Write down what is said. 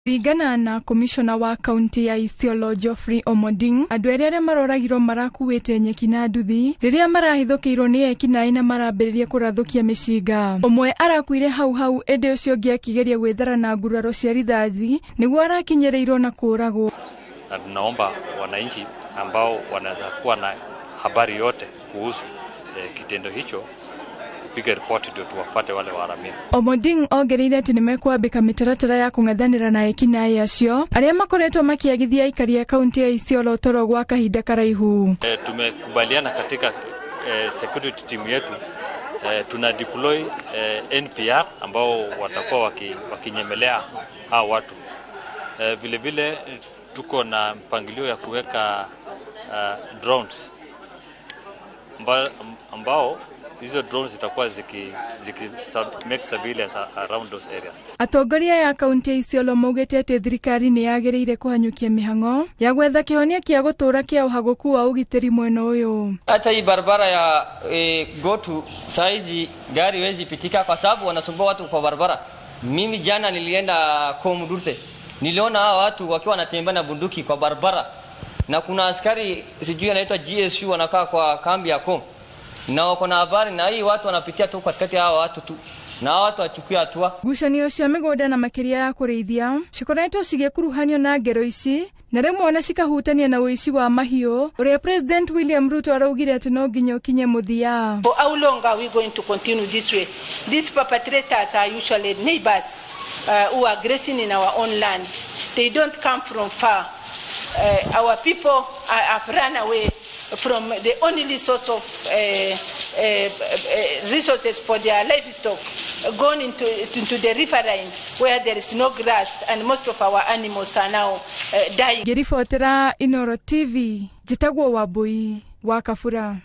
Kũringana na komishona wa kaunti ya Isiolo Geoffrey Omoding, andũ erĩ arĩa maroragirwo marakuĩte nyeki na nduthi rĩrĩa marahithũkĩirwo nĩ ekinaĩ na marambĩrĩria kũrathũkia mĩcinga. Ũmwe arakuire hau hau ĩndĩ ũcio ũngĩ akĩgeria gwĩthara na nguraro cia rithathi nĩguo arakinyĩrĩirwo na kũragwo. Na tunaomba wananchi ambao wanaweza kuwa na habari yote kuhusu kitendo hicho kupiga ripoti ndio tuwafuate wale waharamia. Omoding ongereire atĩ nĩmekwambĩka mĩtaratara ya kũng'ethanĩra na ekinaĩ acio arĩa makoretwo makĩagithia aikari a kaunti ya Isiolo toro gwa kahinda karaihu. Tumekubaliana katika security team yetu, tuna deploy NPR ambao watakuwa wakinyemelea hao watu. Vile vile tuko na mpangilio ya kuweka drones ambao hizo drones zitakuwa ziki make surveillance around those areas. Atongoria ya kaunti ya Isiolo maugĩte atĩ thirikari nĩ yagĩrĩire kũhanyũkia mĩhang'o ya gwetha kĩhonia kĩa gũtũũra kĩa ũhagũku wa ũgitĩri mwena ũyũ. Hata hii barabara ya Gotu saizi gari wezi pitika kwa sababu wanasumbua watu kwa barabara. Mimi jana nilienda Komudurte, niliona hawa watu wakiwa wanatembea na bunduki kwa barabara, na kuna askari sijui anaitwa GSU wanakaa kwa kambi ya Kom na wako na habari na hii watu wanapitia tu katikati ya hawa watu tu, na hawa watu wachukue hatua. Ngucanio cia mĩgũnda na makĩria ya kũrĩithia cikoretwo cigĩkuruhanio na ngero ici na rĩmwe ona cikahutania na ũici wa mahiũ ũrĩa President William Ruto araugire atĩ no nginya ũkinye mũthia. For how long are we going to continue this way? These perpetrators are usually neighbors who are grazing in our own land. They don't come from far. Our people have run away from the only source of resources for their livestock, gone into the riverine where there is no grass, and most of our animals are now dying. Ngĩribotera Inoro TV, njĩtagwo Wambui wa Kabura.